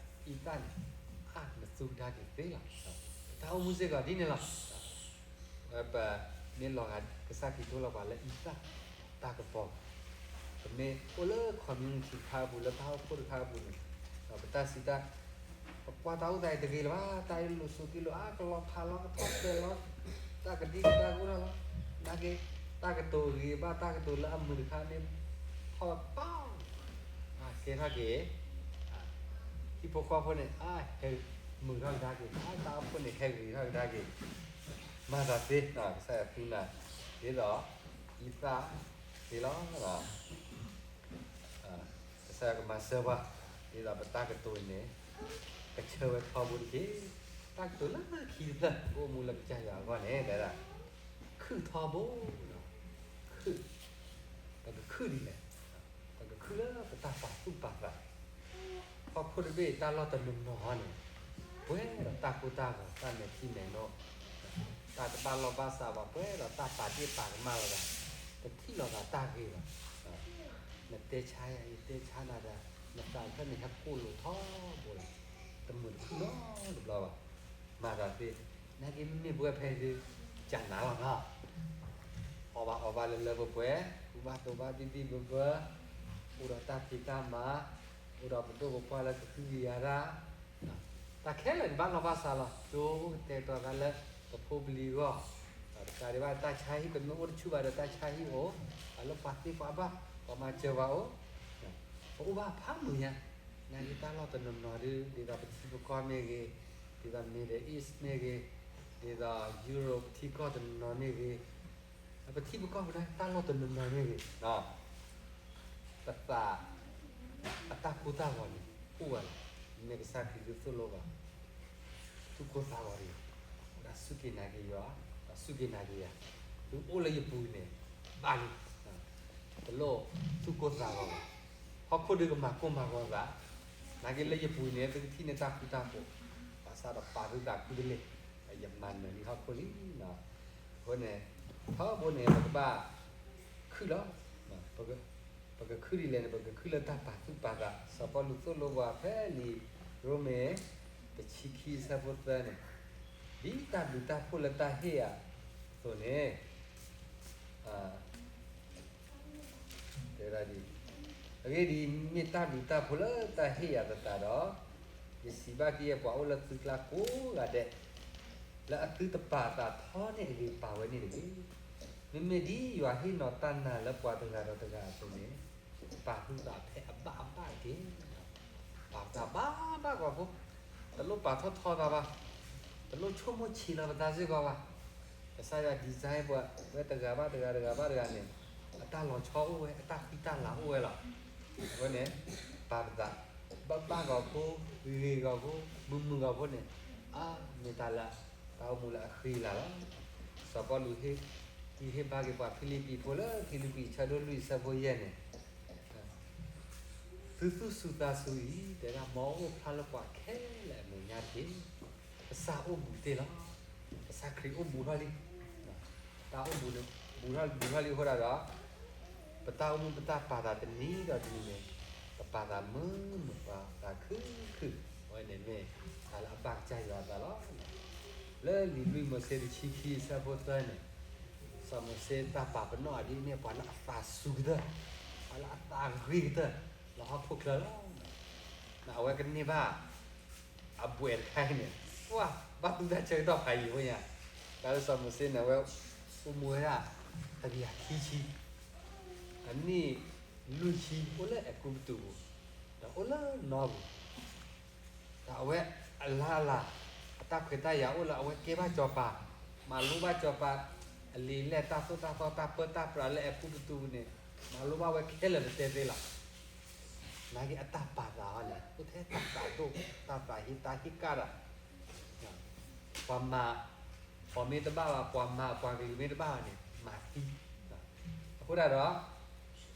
ဒီးအံသၣ်န့ၣ် အါ နသူကဒါက့ၤသ့လီၤ. တၢ်အိၣ်မူစ့ၢ်ကီးဒ်န့ၣ်လီၤ. ပမ့ၢ်လီၤဂာ်ကစၢ်ခရံာ်ဒိၣ်လီၤပှၤလၢအံသၣ်တၢ်ကပီၤ, ပမ့ၢ်အိၣ်လၢ community တခါအပူၤ လၢတၢ်အိၣ်ဖှိၣ်တခါအပူၤန့ၣ်, ဒီးပတၢ်စံးတၢ် ပကွၢ်တၢ်အိၣ်သးအံၤတဂ့ၤလၢၤဘၣ်, တၢ်အံၤလိာ်စိၤက့လိာ် အါကလီၤဖးလီၤ ကထီၣ်တဲာ်လီၤ, တၢ်ကဒံကဒါကအိၣ်ထီၣ်လီၤ. နာ်က့ တၢ်ကတိၤဂ့ၤဘၣ် တၢ်ကတိၤလၢအမုာ်တခါန့ၣ် ထီၣ်ပီ, ကဲထီၣ်က့ၤ ဟံၣ်ဖိဃီဖိန့ၣ် အါ ဟဲမုာ်ထီၣ်ကဒါက့ၤ, အါ တၢ်အိၣ်ဖှိၣ်န့ၣ် ဟဲဂ့ၤထီၣ်ကဒါက့ၤ, မၤသးသ့, ကစၢ်ယွၤသူနၤ ဒ်သိး အံသၣ်သ့လီၤ. ကစၢ်ယွၤကမၤစၢၤပှၤ, ဒ်သိးပတၢ်ကတိၤန့ၣ် ကဆၢဝဲထီဘိတက့ၢ်. တၢ်ကတိၤလၢခံတဖျၢၣ် ကအိၣ်မူလၢကစၢ်ယွၤအဂီၢ်န့ၣ် တဲဒၣ် ခုၣ်ထီဘိ, ခုၣ်, ပကခုၣ်ဒ်လဲၣ်, ပကခုၣ်လၢပတၢ်ပာ်သူၣ်ပာ်သး, ဟီၣ်ခိၣ်တဘ့ၣ်တၢ်လီၢ်တနီၤနီၤန့ၣ် ပှဲၤဒီးတၢ်ကိၢ်တၢ်ဂီၤ တၢ်မဲာ်ထံမဲာ်နိ, တၢ်တဘၣ်လီၢ်ဘၣ်စးဘၣ် ပှဲၤဒီးတၢ်ပာ်ဒ့ၣ်ပာ်ကမၣ်လိာ်သး, တထံၣ်လိာ်သးတၢ်ဂ့ၤဘၣ်. နတဲဆါယၤ ယတဲဆါနၤဒီး နသးတဖျၢၣ်န့ၣ် ဟဲကိၢ်လိာ်ထီဘိလီၤ. တမုာ်တခုၣ်နီတဘျီဘၣ်. မၤသးသ့, နာ်က့မ့မ့ၢ်ပဝဲဖဲဒုး ကနၤလီၤနီၤ. အီၣ်ဘၣ်အီဘၣ်လၢလၢပှဲၤပှဲၤ, ကူဘၣ်သိးဘၣ်ဘံၣ်ဘံၣ်ဘၢဘၢ, အိၣ်ဒီးတၢ်ဖံးတၢ်မၤ, အိၣ်ဒီးပဒိၣ်ပပှၢ်လၢကဟုကယာ်တၢ်, တၢ်ခဲလၢာ်န့ၣ်ဘၣ်နီၢ်ဘၣ်ဆါလီၤ. ကၠိကတဲာ်ကတီၤသးလၢပဖိပလံၤအဂီၢ်, တကးဒံးဘၣ်တၢ်ဆါဟံၣ် ပမ့ၢ်အိၣ်တဆူၣ်ဘၣ်ဒီးတၢ်ဆါဟံၣ်အိၣ်, လၢပှၤသ့ပှၤဘၣ် ပှၤမၤစၢၤပှၤအိၣ်, ပအိၣ်ဘၣ်ဖးမုာ်ညါ, နာ်က့တၢ်လီၢ်တနီၤနီၤဒ် ဒ်သိးပထံပကီၢ်မ့ၢ်ဂ့ၤ, ဒ်သိး Middle East မ့ၢ်ဂ့ၤ, ဒ်သိး Europe ပထံကီၢ်တနီၤနီၤမ့ၢ်ဂ့ၤ, ပထံပကီၢ်ပူၤန့ၣ် တၢ်လီၢ်တနီၤနီၤမ့ၢ်ဂ့ၤ, ပသး အတၢ်ကိၢ်တၢ်ဂီၤန့ၣ် အိၣ်ဝဲလီၤ. မ့ၢ်ကစၢ်ခရံာ်ဒုးသိၣ်လိဘၣ် သူၣ်ကိၢ်သးဂီၤတဂ့ၤ, ဒီးစူၢ်က့ၤနာ်က့ၤယွၤ, ဒီးစူၢ်က့ၤနာ်က့ၤယၤ, သုအိၣ်လၢယပူၤန့ၣ် ဘၣ်လံ, တလိၣ်သူၣ်ကိၢ်သးဂီၤဘၣ်. ဟီၣ်ခိၣ်ဒုးကမၤကိၢ်မၤဂီၤသး, နာ်က့လၢယပူၤန့ၣ် သုကထံၣ်န့ၢ်တၢ်ဃူတၢ်ဖိး, ဘၣ်ဆၣ်ဒီးပာ်သုသးဃုတလ့ၢ်, ယမၤနၢၤလံဟီၣ်ခိၣ်လံ. အဃိန့ၣ် ထီဘိန့ၣ် ပကဘၣ်ခုၣ်လီၤ. ပကခုၣ်ဒ်လဲၣ်န့ၣ် ပကခုၣ်လၢတၢ်ပာ်သူၣ်ပာ်သး. စီၤပီလူးသိၣ်လိပှၤဖဲလံာ်ရိမ့ၤ တဆံခံအဆၢဖိသၢန့ၣ်, ဒ်တၢ်ဘျုးတၢ်ဖှိၣ်လၢတၢ်ဟ့ၣ်ယၤအသိးန့ၣ်, တဲဝဲဒၣ်ဒ်အံၤ, အဂ့ၢ်ဒ်အံၤ, မ့ၢ်တၢ်ဘျုးတၢ်ဖှိၣ်လၢတၢ်ဟ့ၣ်ယၤသတးဒီး, ယစံးဘၣ်ကယဲၢ်ပှၤအိၣ်လၢသုကျါကိးဂၤဒဲး, လၢအသုတပာ်သးထီန့ၢ်အဂ့ၤ ပာ်ဝဲန့ၣ်တဂ့ၤ. မ့မ့ၢ်ဒ်ယွၤဟ့ၣ်နီၤတၢ်နာ်လၢပှၤတဂၤဒီးတဂၤအသိးန့ၣ်, ပာ်သုသးဖဲအဘၣ်အဘၣ်တက့ၢ်. ပာ်သးဘၣ်ဘၣ်ဂီၢ်ဖိ, တလိၣ်ပာ်ထီၣ်ထီသးဘၣ်, တလိၣ်ဆိကမိၣ်ဆံးလီၤပသးစ့ၢ်ကီးဘၣ်. ကစၢ်ယွၤ design ပှၤ ဝဲတဂၤဘၣ်တဂၤတဂၤဘၣ်တဂၤန့ၣ်, အတၢ်လီၤဆီအိၣ်ဝဲ, အတၢ်ဃံတၢ်လၤအိၣ်ဝဲလီၤ. အဃိန့ၣ်, ပာ်ပသး ဘၣ်ဘၣ်ဂီၢ်ဖိ, ဂ့ၤဂီၢ်ဖိ, မုာ်မုာ်ဂီၢ်ဖိန့ၣ်, အါ, မ့ၢ်တၢ်လၢ တၢ်အိၣ်မူလၢအဃံလၤလီၤ. စီၤပီလူး ဟ့ၣ်ဂံၢ်ဟ့ၣ်ဘါက့ၤပှၤဖံလံးပံၤဖိလၢဖံလံးပံၤဆၢဒိၣ်လွံၢ်အဆၢဖိယဲၢ်န့ၣ်, သုသူၣ်စူၤသးစူၤအံၤ တဲဒၣ် မ်အအိၣ်ဖျါလၢပှၤခဲလၢာ်အမဲာ်ညါတက့ၢ်. ကစၢ်အိၣ်ဘူးတ့ၢ်လီၤ. ကစၢ်ခရံာ်အိၣ်ဘူးထီၣ်လံ. တၢ်အိၣ်ဘူးန့ၣ် ဘူးထီၣ်လံအဃိဒၣ်ဒီး, ပတၢ်အိၣ်မူပတၢ်ပာ်သးတနံၤဒီးတနံၤန့ၣ်, ပပာ်သးမုာ်မုာ် ပာ်သးခုၣ်ခုၣ်, အဝဲန့ၣ်မ့ၢ်တၢ်လၢအဘၣ်ကစၢ်ယွၤအသးလီၤ. လၢလံာ်လွံၢ်မိၤၡ့တဆံခံအဆၢဖိသၢန့ၣ်, စီၤမိၤၡ့တၢ်ပာ်ပနီၣ်အီၤဒ်အမ့ၢ်ပှၤလၢအသးစူၤကတၢၢ်, ပှၤလၢအသးဂ့ၤကတၢၢ်လၢဟီၣ်ခိၣ်ချၢလီၤ. အဝဲကန့ၢ်ဘၣ် အဘှဲးတခါအံၤန့ၣ်, ပှၤဘၣ်သူၣ်တၢ်ဆၢကတီၢ်ဖးယံာ်အဃိညါ, တၢ်လၢစီၤမိၤၡ့န့ၣ် အဝဲအိၣ်မူဝဲဒၣ် တကယၤခံဆံ, အနံၣ်လွံၢ်ဆံ အိၣ်လၢအဲၤကူပတူးပူၤ, ဒီးအိၣ်လၢနီပူၤ, ဒီးအဝဲအလါအလၤ အတၢ်ခွဲးတၢ်ယာ်အိၣ်လၢအဝဲကဲဘၣ်စီၤပၤ, မၤလိဘၣ်စီၤပၤ အလံာ်လဲၢ်တၢ်သိၣ်တၢ်သီတၢ်ပၢတၢ်ပြးလၢအဲၤကူပတူးပူၤန့ၣ်, မၤလိဘၣ်ဝဲခဲလၢာ်တတဲသ့လီၤ. နာ်က့အတၢ်ပာ်သးအီၤန့ၣ် အိၣ်ထဲတၢ်သးဒိၣ် တၢ်သးဟ့ တၢ်ဟ့ၣ်ကၣ်ဒီး ပှၤမၤအီၤမ့ၢ်တဘၣ်ဘၣ်, ပှၤမၤပှၤကလုာ်မ့ၢ်တဘၣ်ဘၣ်န့ၣ် မၤသံ. အဃိဒၣ်ဒီး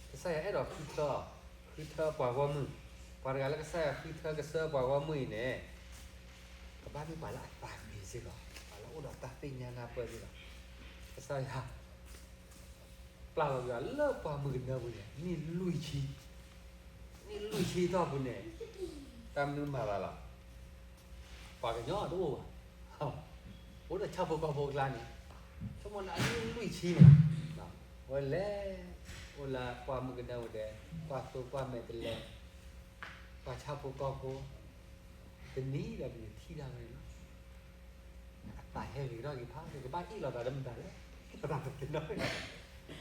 ကစၢ်ယွၤအဲၣ်ဒိးဃုထၢအီၤ, ဃုထၢပှၤဂီၢ်မုၢ်, ပှၤတဂၤလၢကစၢ်ယွၤဃုထၢကဆှၢပှၤဂီၢ်မုၢ်အံၤန့ၣ်, ကဘၣ်မ့ၢ်ပှၤလၢအသးဂ့ၤစ့ၢ်ကီး, ပှၤလၢအအိၣ်ဒီးတၢ်သ့ၣ်ညါနၢ်ပၢၢ်စ့ၢ်ကီး, ကစၢ်ယွၤ ပျၢ်လီၤက့ၤအီၤလၢပှၢ်မုၢ်ကနၢပူၤန့ၣ် နံၣ်လွံၢ်ဆံ, နံၣ်လွံၢ်ဆံအတီၢ်ပူၤန့ၣ်, တၢ်မနုၤမၤသးလီၤ, ပှၤကညီတအိၣ်ဘၣ်, အိၣ်ဒီးဆၣ်ဖိကီၢ်ဖိအကျါန့ၣ်, ဆိကမိၣ်လၢအနံၣ်လွံၢ်ဆံန့ၣ်, အဝဲလဲၤ အိၣ်လၢပှၢ်မုၢ်ကနၢပူၤဒီး ကွၢ်သိကွၢ်မဲာ်တလဲၤ, ကွၢ်ဆၣ်ဖိကီၢ်ဖိ, တနံၤဒီးတနံၤထံၣ်တၢ်ဝဲန့ၣ်လီၤ. အသးဟဲဂ့ၤထီၣ်ဂ့ၤဖး ကဘၣ်အ့ၣ်လိာ်သးလၢမတၤလဲၣ်, အသးပကဲနီၣ်,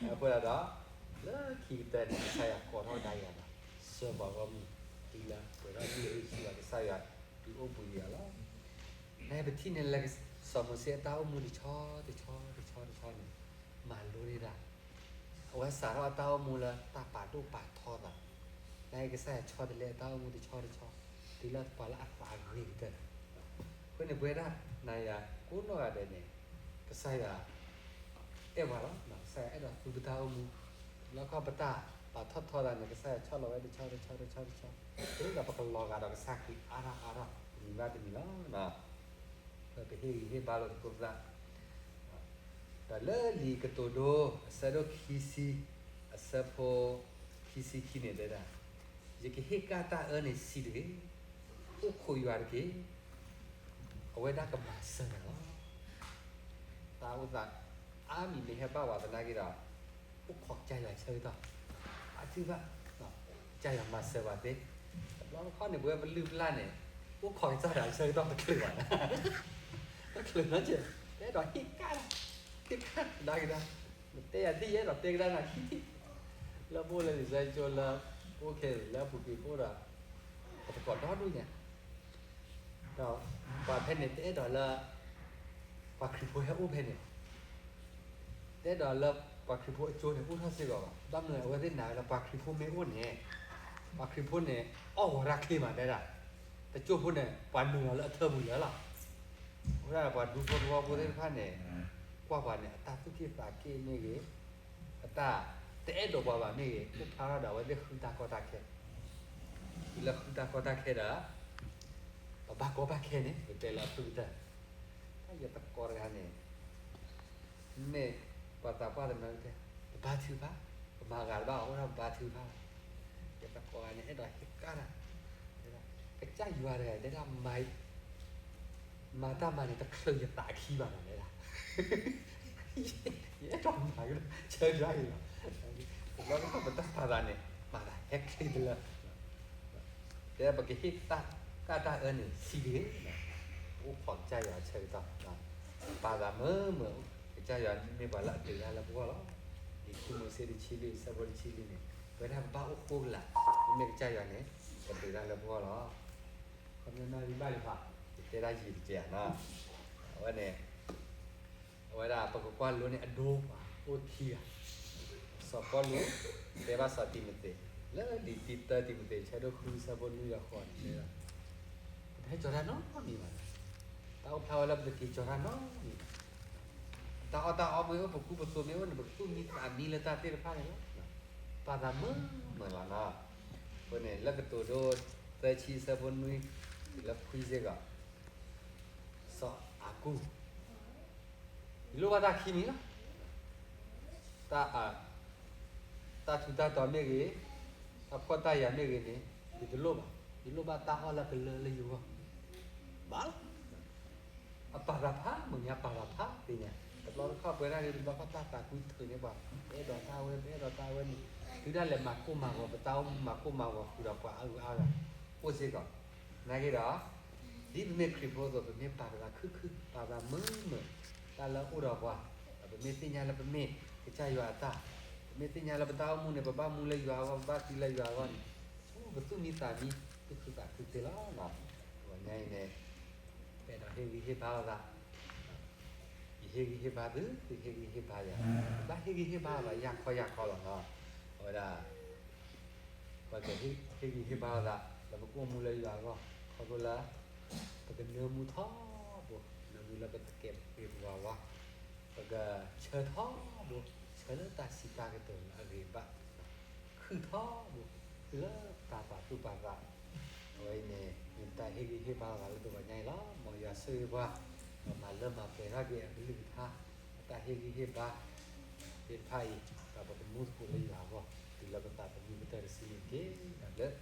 အဃိဒၣ်ဒီး လၢခံကတၢၢ်န့ၣ် ကစၢ်ယွၤကိးထီၣ်ကဒါက့ၤအသး, ဆှၢပှၤဂီၢ်မုၢ် တုၤလၢပှဲၤထီၣ်နံၣ်လွံၢ်ဆံဘၣ် ကစၢ်ယွၤဒုးအိၣ်ဘှံးက့ၤအီၤလီၤ. နပထံၣ်န့ၣ်လၢ စီၤမိၤၡ့အတၢ်အိၣ်မူတဆီတဆီတဆီတဆီန့ၣ်, မၤလိန့ၢ်ဒၣ် အဝဲစးထီၣ်အတၢ်အိၣ်မူလၢတၢ်ပာ်ဒိၣ်ပာ်ထီသး, နာ်က့ကစၢ်ယွၤဆီတလဲအတၢ်အိၣ်မူတဆီတဆီ, တုၤလၢပှၤလၢအသးဂ့ၤကတၢၢ်, အဃိန့ၣ် ပဝဲဒၣ် နၤယၤကိးနီၢ်ဂၤဒဲးန့ၣ်, ကစၢ်ယွၤ အဲၣ်ပှၤလီၤ, ကစၢ်ယွၤအဲၣ်ဒိးသူပတၢ်အိၣ်မူ, လၢခီပတၢ်ပာ်ထီၣ်ထီသးန့ၣ် ကစၢ်ယွၤဆီလီၤဝဲတဆီတဆီတဆီတဆီ, ဒ်သိးပကလီၤဂာ်ဒီးကစၢ်ခရံာ်အါထီၣ်အါထီၣ် တနံၤဘၣ်တနံၤလီၤ. ပဟ့ၣ်ဂံၢ်ဟ့ၣ်ဘါလိာ်သကိးပသး, ဒီးလၢလံာ်ကတိၤဒိ အဆၢဒိၣ်ခံဆံ, အဆၢဖိခံဆံခံန့ၣ်တဲဒၣ်, ယကဟ့ၣ်ကၣ်တၢ်အၢန့ၣ်ဆံးတဂ့ၤ, အိၣ်ခိးယွၤတက့ၢ်, အဝဲဒၣ်ကမၤစၢၤနၤလီၤ. တၢ်အိၣ်သးအါမံၤမ့ၢ်ဟဲဘၣ်ဝဲသနာ်က့ဒီး, အိၣ်ခိးကစၢ်ယွၤဆၢကတီၢ်, အထုကဖၣ်, ကစၢ်ယွၤမၤစၢၤပှၤသ့ တဘျီတခီၣ်န့ၣ် ပဝဲပလုၢ်ပလၢ်န့ၣ် အိၣ်ခိးကစၢ်တၢ်ဆၢကတီၢ်တချုးဘၣ်, တချုးနီတစဲး, တအဲၣ်ဒိးဟ့ၣ်ကဒါ, ဟ့ၣ်ကဒါကဒါ, နတဲယၤထံၣ် ယအဲၣ်ဒိးတဲကဒါနၤခံထံၣ်, လၢပအိၣ်လၢလံာ်စီဆှံကၠိလၢ ပအိၣ်ခဲလၢာ်လၢအပူၤကွံာ် ပအိၣ်ဒီး ပသကိးဒီဒူၣ်ညါ ဒီးပှၤဖဲန့ၣ် တအဲၣ်ဒိးလၢ ပှၤခရံာ်ဖိဟဲအိၣ်ဖဲန့ၣ်ဘၣ်, တအဲၣ်ဒိးလၢပှၤခရံာ်ဖိအကၠိန့ၣ် အိၣ်ထီၣ်စ့ၢ်ကီးဘၣ်. ဘၣ်မနုၤလဲၣ်, အဝဲသ့ၣ်နာ်ဝဲလၢ ပှၤခရံာ်ဖိမ့ၢ်အိၣ်န့ၣ်, ပှၤခရံာ်ဖိန့ၣ် အီၣ်ဂီၤတၢ်ချ့မး တဲဒၣ်, တကၠိဖိန့ၣ် ပှၤနုာ်လီၤလၢအထၢပူၤလၢာ်လီၤ. အဃိဒၣ် ပှၤဒူဖိသဝီဖိသ့ၣ်တဖၣ်န့ၣ် ကွၢ်ပှၤန့ၣ် အတၢ်သူၣ်က့ၣ်သးက့ၣ်မ့ၢ်ဂ့ၤ, အတၢ်တအဲၣ်ဒိးပှၤဘၣ်မ့ၢ်ဂ့ၤ, အိၣ်ဖျါထီၣ်ဒီး အဝဲသ့ၣ်ဃုတၢ်ကီတၢ်ခဲ, ဃုလၢဃုတၢ်ကီတၢ်ခဲဒီး ပဘၣ်ကီဘၣ်ခဲန့ၣ် ပတဲလၢအသူၣ်ကတၢၢ်, တၢ်ယသကိးတဂၤန့ၣ် မ့ၢ်ပှၤသးပှၢ်တနီၤတဲ ပဘါထုကဖၣ်, ပမၤဂၤတဘၣ်အဃိဒီး ပဘါထုကဖၣ်, ယသကိးတဂၤန့ၣ် အဲၣ်ဒိးဟ့ၣ်ကဒါ, ကစၢ်ယွၤတဂၤတဲဒၣ် မၤတၢ်မၤန့ၣ် တချုးယသးခံဘၣ်နီၤ တဲဒၣ်, ယအဲၣ်ဒိးမၤကဒီး ဆၢဒၣ်အံၤလီၤ. တဘျီတခီၣ် ပတၢ်ပာ်သးန့ၣ် ပာ်သးဟဲချ့တလၢ တဲပကဟ့ၣ်တၢ်ကၢ်တၢ်အၢန့ၣ် ဆံးတဂ့ၤ, အိၣ်ခိးကစၢ်ယွၤအဆၢကတီၢ်, ပာ်သးမုာ်မုာ်, ကစၢ်ယွၤမ့ၢ်ပှၤလၢအတုၤတၢ်လၢပဂီၢ်လီၤ. လံာ်ခံမိၤၡ့တဆံလွံၢ် အဆၢဖိတဆံလွံၢ်န့ၣ် ပဝဲဒၣ်ပဘၣ်အိၣ်ဃိကလာ်, မ့မ့ၢ်ကစၢ်ယွၤန့ၣ် ကတုၤတၢ်လၢပဂီၢ်လီၤ. ခီပညီနီၣ်ဂံၢ်ဘၣ်လံဖး, ယတဲဒၣ်ယံာ်တက့ၢ်ဧါနီၤ, အဝဲန့ၣ် အဝဲဒၣ်ပကကွၢ်လိန့ၣ် အဒိပှၤအိၣ်ခံဂၤ, စီၤပီလူး တဲဘၣ်စီၤတံၤမသ့း, လၢလံာ်တံတၢတံၤမသ့း ဆၢဒိၣ်ဃု ဆၢဖိနွံဒီးဃိးန့ၣ် တဲဒၣ် ပတဟဲကၠီၤတၢ်နီတမံၤဘၣ်, တၢ်အိၣ်ဖျါဝဲလၢပတက့ၤကၠီၤတၢ်နီတမံၤဘၣ်, တၢ်အီၣ်တၢ်အီမ့ၢ်အိၣ် ပကူပသိးမ့ၢ်အိၣ်န့ၣ် ပကသူၣ်မံသးမံလၢတၢ်သ့ၣ်တဖၣ်န့ၣ်လီၤ. ပာ်သးမုာ်မုာ်လီၤနီၤ. အဃိန့ၣ် လၢကတိၤဒိ သၢဆံ ဆၢဖိနွံ တုၤလၢခွံစ့ၢ်ကီး, စီၤအၤကူၣ် ယလိၣ်ဘၣ်တၢ်ခံမံၤလီၤ. တၢ်, တၢ်ထူးတၢ်တီၤမ့ၢ်ဂ့ၤ, တၢ်ဖှီၣ်တၢ်ယာ်မ့ၢ်ဂ့ၤန့ၣ် ယတလိၣ်ဘၣ်. ယလိၣ်ဘၣ်တၢ်အီၣ်လၢကလၢလၢယဂီၢ်ဘၣ်လီၤ. အပာ်သးဖးမုာ်ညါ ပာ်သးဖးသ့ၣ်ညါ, တဘျီတခီၣ်ပဝဲဒၣ်ဂ့ၤ တဘျီခီၣ်တၢ်သးကွံထုးန့ၢ်ပှၤ, ပအဲၣ်ဒိးတၢ်ဝဲ ပအဲၣ်ဒိးတၢ်ဝဲန့ၣ်, တုၤဒၣ်လဲာ်မၤကိၢ်မၤဂီၤ ပတၢ်အိၣ်မူမၤကိၢ်မၤဂီၤဃုာ်ဒီးပှၤအါဂၤအါဂၤ, အိၣ်စ့ၢ်ကီး, နာ်က့ဒီး ဒ်ပမ့ၢ်ခရံာ်ဖိအသိး ပမ့ၢ်ပာ်ပသးခုၣ်ခုၣ် ပာ်သးမုာ်မုာ်, တၢ်လၢအအိၣ်ဒီးပှၤ, ဒီးပမ့ၢ်သ့ၣ်ညါလၢပမ့ၢ်ကစၢ်ယွၤအတၢ်, ပမ့ၢ်သ့ၣ်ညါလၢပတၢ်အိၣ်မူန့ၣ် ပဘၣ်မူလၢယွၤအဂီၢ် ပဘၣ်သံလၢယွၤအဂီၢ်န့ၣ်, ပသူၣ်မံသးမံ သူၣ်ခုသးခုသ့လီၤ. ပဝဲညါအံၤန့ၣ် ပအဲၣ်ဒိးဟ့ၣ်ဂံၢ်ဟ့ၣ်ဘါလိာ်သး, ယဟ့ၣ်ဂံၢ်ဟ့ၣ်ဘါသု, သုဟ့ၣ်ဂံၢ်ဟ့ၣ်ဘါယၤ, ပဘၣ်ဟ့ၣ်ဂံၢ်ဟ့ၣ်ဘါလိာ်သး ယၢ်ခီယၢ်ခီလီၤနီၤ. အဝဲဒၣ် ပကဟ့ၣ်ဂံၢ်ဟ့ၣ်ဘါလိာ်သး လၢပကအိၣ်မူလၢယွၤအဂီၢ် ခီဖျိလၢ ပကနၢမူထီဘိ နၢမူလၢပသကဲးပဝးဝါ, ပကဆၢထီဘိ ဆၢလၢတၢ်စံးတၢ်ကတိၤလၢအဂ့ၤဘၣ်, ခုၣ်ထီဘိ လၢတၢ်ပာ်သူၣ်ပာ်သး, အဝဲအံၤန့ၣ် မ့ၢ်တၢ်ဟ့ၣ်ဂံၢ်ဟ့ၣ်ဘါလိာ်သးလၢပဝဲညါအံၤလီၤ. မ်ယွၤဆိၣ်ဂ့ၤပှၤ, ဒီးမၤလၢမၤပှဲၤထီၣ်က့ၤအကလုၢ်ကထါ, အတၢ်ဟ့ၣ်ဂံၢ်ဟ့ၣ်ဘါသ့ၣ်တဖၣ်အံၤ, ဒီးပကမူသကိးလၢယွၤအဂီၢ် တုၤလၢပသးသမူကတၢၢ်တစုန့ၣ်တက့ၢ်. တၢ်ဘျုး